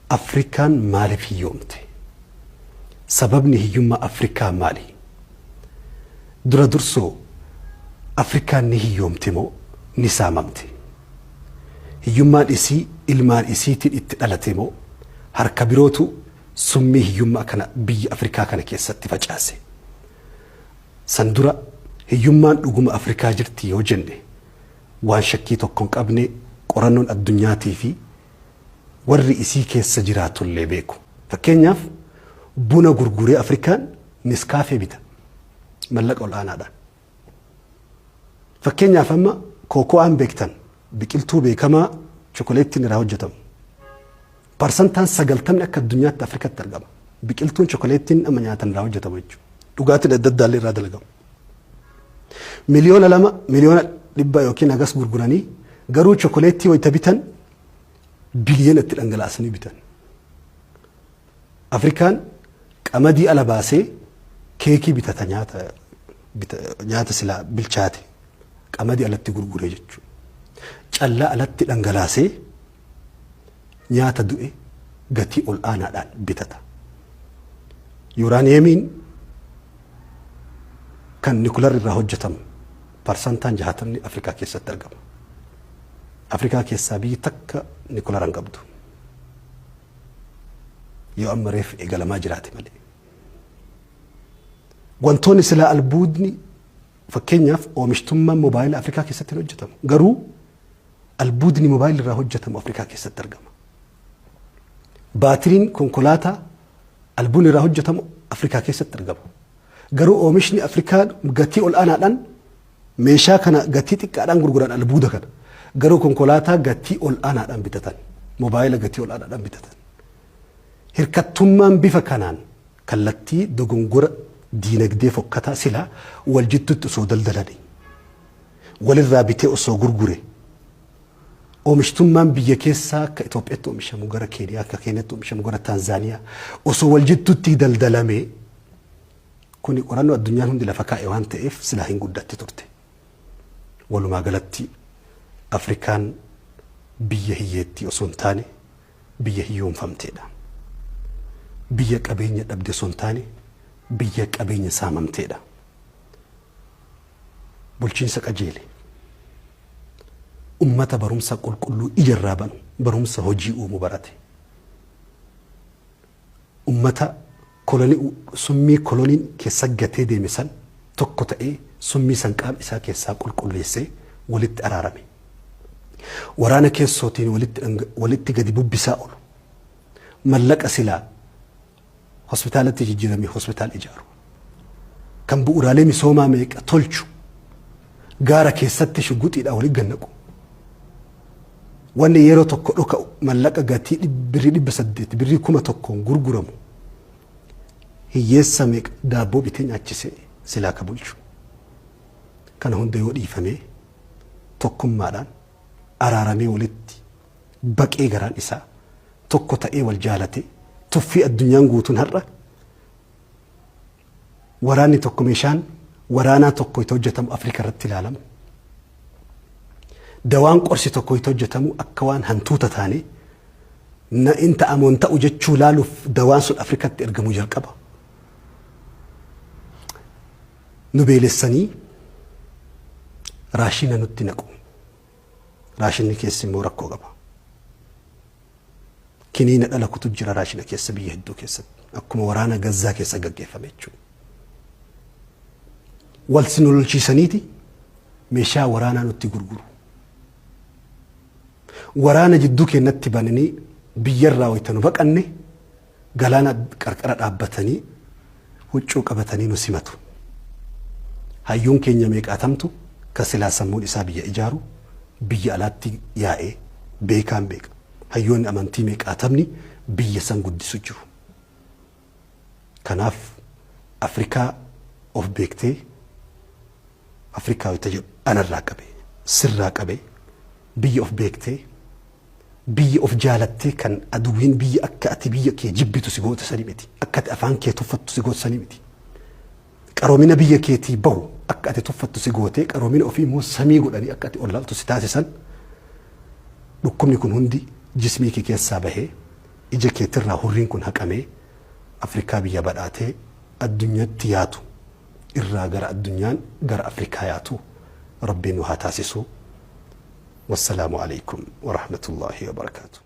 Afrikaan maaliif hiyyoomte? Sababni hiyyummaa Afrikaa maali? Dura dursoo Afrikaan ni hiyyoomte moo ni saamamte? Hiyyummaan isii ilmaan isiitiin itti dhalate moo harka birootu summii hiyyummaa kana biyya Afrikaa kana keessatti facaase? San dura hiyyummaan dhuguma Afrikaa jirti yoo jenne waan shakkii tokko hin qabne qorannoon addunyaatii fi warri isii keessa jiraatullee beeku. Fakkeenyaaf buna gurguree Afrikaan Nescafe bita mallaqa ol'aanaadhaan. Fakkeenyaaf amma kooko'aan beektan biqiltuu beekamaa chokoleettiin irraa hojjetamu. Parsantaan 90n akka addunyaatti Afrikatti argama. Biqiltuun chokoleettiin amma nyaatan irraa hojjetamu jechuudha. Dhugaatiin adda addaa illee irraa dalagamu. 2 miliyoona miliyoona 100 yookiin hagas gurguranii garuu chokoleettii wayita bitan biliyoona itti dhangalaasanii bitan. Afrikaan qamadii ala baasee keekii bitata, nyaata silaa bilchaate qamadii alatti gurguree jechuudha. Callaa alatti dhangalaasee nyaata du'e gatii ol aanaadhaan bitata. Yuuraaniyeemiin kan nuclear irraa hojjetamu parsantaan 60n Afrikaa keessatti argama. Afrikaa keessaa biyyi takka nuclear hin qabdu. Yoo amma reef eegalamaa jiraate malee. Wantoonni silaa albuudni, fakkeenyaaf oomishtummaan moobaayilii Afrikaa keessatti hin hojjetamu. Garuu albuudni moobaayilii irraa hojjetamu Afrikaa keessatti argama. Baatiriin konkolaataa albuudni irraa hojjetamu Afrikaa keessatti argama. Garuu oomishni Afrikaa gatii ol aanaadhaan meeshaa kana gatii xiqqaadhaan gurguran albuuda kana. Garuu konkolaataa gatii ol aanaadhaan bitatan. Moobaayila gatii ol aanaadhaan bitatan. Hirkattummaan bifa kanaan kallattii dogongora diinagdee fokkataa silaa wal jidduutti osoo daldalanii walirraa bitee osoo gurgure, oomishtummaan biyya keessaa akka Itoophiyaatti oomishamu gara Keeniyaa, akka Keeniyaatti oomishamu gara Taanzaaniyaa osoo wal jidduutti daldalamee, kuni qorannoo addunyaan hundi lafa kaa'e waan ta'eef silaa hin guddatti turte. Walumaa galatti Afrikaan biyya hiyyeettii osoo hin taane biyya hiyyoomfamteedha. Biyya qabeenya dhabde osoo hin taane biyya qabeenya saamamteedha. Bulchiinsa qajeele. Ummata barumsa qulqulluu ijarraa banu, barumsa hojii uumu barate. Ummata kolonii summii koloniin keessa gatee deeme san tokko ta'ee summii san qaama isaa keessaa qulqulleessee walitti araarame. Waraana keessootiin walitti gadi bubbisaa oolu. Mallaqa silaa hospitaalatti jijjiiramee hospitaala ijaaru. Kan bu'uuraalee misoomaa meeqa tolchu, gaara keessatti shugguxiidhaan walitti gannaqu. Wanni yeroo tokko dhoka'u mallaqa gatii birrii 800, birrii 1000n gurguramu hiyyeessa meeqa daabboo bitee nyaachisee silaa ka bulchu. Kana hunda yoo dhiifamee tokkummaadhaan araaramee walitti baqee garaan isaa tokko ta'ee wal jaalate, tuffii addunyaan guutuun har'a waraanni tokko, meeshaan waraanaa tokko itti hojjetamu Afrika irratti ilaalamu. Dawaan qorsi tokko itti hojjetamu akka waan hantuuta taane na in ta'amoon ta'u jechuu laaluuf dawaan sun Afrikatti ergamuu jalqaba. Nu beelessanii raashina nutti naqu. Raashinni keessi immoo rakkoo qaba. Kiniina dhala kutu jira raashina keessa biyya hedduu keessatti. Akkuma waraana Gazzaa keessa gaggeeffame jechuudha. Wal si lolchiisaniiti meeshaa waraanaa nutti gurguru. Waraana jidduu keenyatti bananii biyyarraa wayita nu baqanne galaana qarqara dhaabbatanii huccuu qabatanii nu simatu. Hayyuun keenya meeqaatamtu ka silaa sammuun isaa biyya ijaaru biyya alaatti yaa'ee beekaan beeka. Hayyoonni amantii meeqaatamni biyya san guddisu jiru. Kanaaf Afrikaa of beektee, Afrikaa wayita jedhu anarraa qabee sirraa qabee, biyya of beektee, biyya of jaalattee, kan aduwwiin biyya akka ati biyya kee jibbitu si goote sanii miti. Akka ati afaan kee tuffattu si goote sanii miti. Qaroomina biyya keetii bahu akka ati tuffattu si gootee qaroomina ofii immoo samii godhanii akka ati ol laaltu si taasisan, dhukkubni kun hundi jismii kee keessaa bahee Ija keetirraa hurriin kun haqamee Afrikaa biyya badhaatee addunyatti yaatu irraa gara addunyaan gara Afrikaa yaatu Rabbiin nu haa taasisu. Wassalaamu alaikum warahmatullaahi wabarakaatu.